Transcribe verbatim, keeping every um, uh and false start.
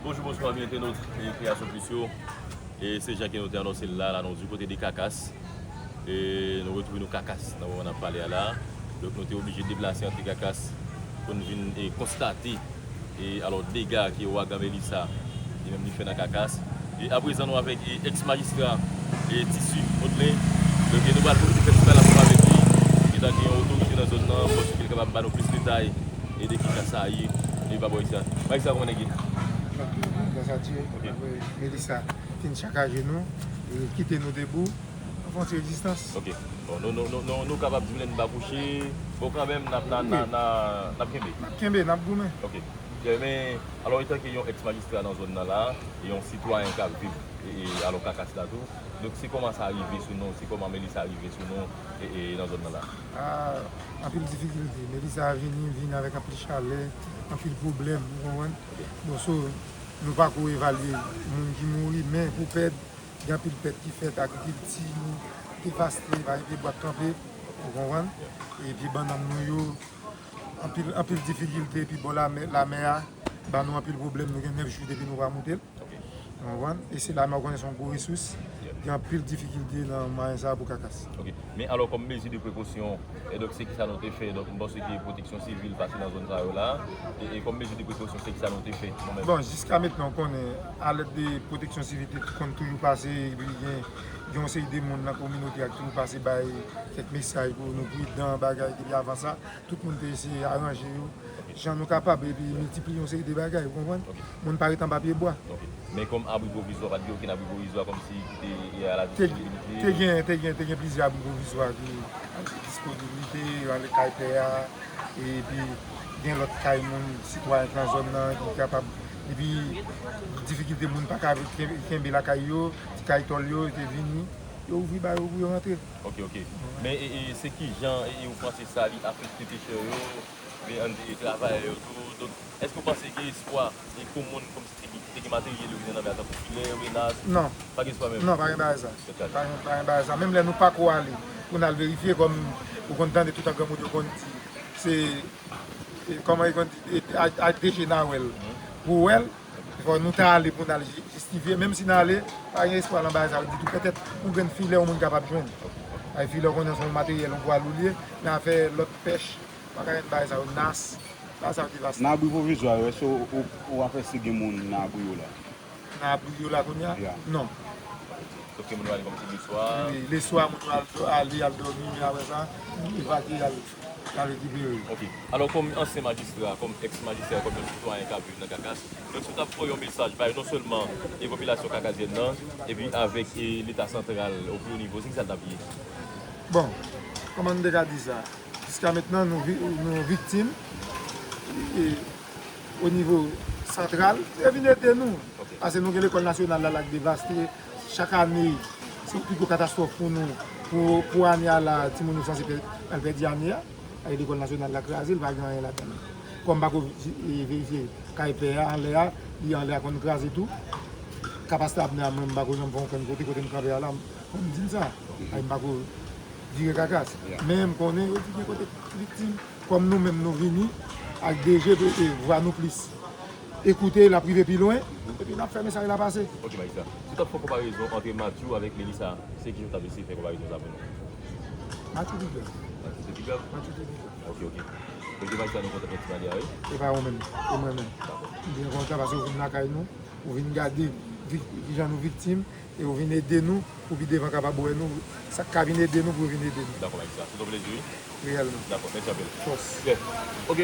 Bonjou, bonswa, byen entènot e Kreyasyon Plis yo. E se jan ke nou te anonse l la, la nou di kote de Kakas. E nou retwouve nou Kakas nan moman n ap pale a la. Donk nou te oblije deplase antre Kakas pou n vin e konstate e alò dega ke ouragan Melissa li menm li fè nan Kakas. E aprezan nou avèk e ex majistra e Tissu Audlin. Donk e nou pral pwofite fè ti pale ansanm avèk li etan ke yon otorite nan zòn nan, paske l kapab ba nou plis detay e de ki ka sa ye. E pa bò isit. Majistra, kòman nèg ye? Gras a Dye. Ok. Apre Melissa fin sakaje nou e kite nou debou, nou fè yon ti rezistans. Ok. Bon, nou, nou, nou, nou, nou kapab di m lè n pa kouche. Bon, kanmenm, n ap, n ap, n ap, n ap, n ap kenbe. N ap kenbe, n ap goumen. Ok. Byen, men, alò, etan ke yon ex majistra nan zòn nan la, e yon sitwayen k ap viv e, e alò Kakas la tou. Donk, se kòman sa rive sou nou, se kòman Melissa rive sou nou e, e nan zòn nan la? Ah, anpil difikilte. Melissa vini, vini avèk anpil chalè, anpil pwoblèm, ou konprann? Ok. Bon, so, nou pa ko evalye moun ki mouri, men pou pèd, gen anpil pèt ki fèt, agrikilti nou devaste, pa gen pye bwa k kanpe, ou konprann? Epi bannann nou yo, anpil, anpil difikilte, epi bò lamè, lamè a, ba nou anpil pwoblèm, nou gen nèf jou depi nou pa moute l. Ok. Ou konprann? E se lamè ou konnen se yon gwo resous, gen anpil difikilte nan mwayen sa a pou Kakas. Ok. Men alò, kòm mezi de prekosyon, e donk se kisa nou te fè? Donk, m panse ke pwoteksyon sivil pase nan zòn sa yo la. E, e kòm mezi de prekosyon, se kisa nou te fè, nou menm? Bon, jiska mentnan, ou konnen, alèt de pwoteksyon sivil te konn toujou pase, epi gen, gen yon seri de moun nan kominote a ki toujou pase bay kèk mesaj pou nou pridan, bagay, depi avan sa, tout moun te eseye aranje yo jan nou kapab, epi miltipliye yon seri de bagay, ou konprann? Ok. Moun pa ret anba pye bwa. Ok. Men kòm abri pwovizwa, pa t gen okenn abri provizwa kòmsi ki te, e, a la disponibilite? Te gen, te gen, te gen plizyè abri pwovizwa ki an disponibilite, anlè kay pè a, epi gen lòt kay moun, sitwayen ki nan zòn nan, ki kapab, epi difikilte moun pa ka ken-, kenbe lakay yo, ti kay tòl yo, te vini, yo ouvri ba yo pou yo rantre. Ok, ok. Men, e, e, se ki jan, e, e, ou panse sa li afekte pechè yo, men ann di travayè yo tou? Donk, èske ou panse gen espwa, e, pou moun kòmsi te gen, te gen materyèl yo ki te nan men a, tankou filè, renas? Non. Pa gen espwa menm? Non, pa gen bagay sa. Pa gen, pa gen bagay sa. Menm lè nou pa ko ale, pou n al verifye, kòm ou konn tande tout an granmoun yo konn di, se, e, kòman yo konn di, e, al, al deje nan wèl. Pou wèl, fò nou ta ale pou n al ji-, jistifye. Menm si n ale, pa gen espwa nan bagay sa yo ditou. Petèt, yon grenn filè, yon moun kapab jwenn. Ay, filè, ou konnen se yon materyèl, yon pwa lou l ye, men afè lòt pèch, pa ka jwenn bagay sa yo, nas, bagay sa yo devaste. Nan abri pwovizwa yo, èske ou, ou, ou apresye gen moun nan abri yo la? Nan abri yo la kounye a? Ya. Non. Donk, moun yo ale kòmsi leswa? Wi, leswa, moun yo al, ale, al dòmi, men apre sa, evakye, al, al rekipere. Ok. Alò, kòm ansyen majistra, kòm ex majistra, kòm yon sitwayen k ap viv nan Kakas, donk, si w t ap voye yon mesaj bay non sèlman e popilasyon kakazyèn nan, epi avèk e Leta santral o pli wo nivo, se kisa l t ap ye? Bon, kòman n te ka di sa? Jiska mentnan, nou, vi-, nou viktim e, o nivo santral, yo vin ede nou. Ok. Paske nou gen lekòl nasyonal la, la k devaste. Chak ane, se yon pi gwo katastwòf pou nou. Pou, pou ane a la, timoun yo sanse pè-, al pèdi ane a. E lekòl nasyonal la kraze, li pa gen anyen ladan l. Kòm m pa ko vi-, e, verifye kay pè a anlè a, li anlè a konn kraze tou. Kapasite apne a, mwen, m pa ko janm fè okenn kote, kote m kanpe a la, fò m di l sa. Ay, m pa ko vire Kakas. Ya. Men m konnen yo di gen kote viktim. Kòm nou menm nou vini ak D G, e, e, vwa nou plis ekoute, l ap rive pi lwen, epi n ap fè mesaj la pase. Ok, majistra. Si w t ap fè yon konparezon ant Matthew avèk Melissa, se ki jan w t ap eseye fè konparezon sa pou nou? Matthew pi grav. Matthew te pi grav? Matthew te pi grav. Ok, ok. Donk, majistra, nou kontan fè ti pale a, wi. E pa ou menm, e mwen menm. Dakò. M byen kontan paske ou vin lakay nou, ou vin gade vi-, kijan nou viktim, e ou vin ede nou pou pi devan kapab wè nou, sa k ka vin ede nou pou yo vin ede nou. Dakò, majistra. Se yon plezi, wi. Reyèlman. Dakò, mèsi anpil. Fòs. Byen. Ok,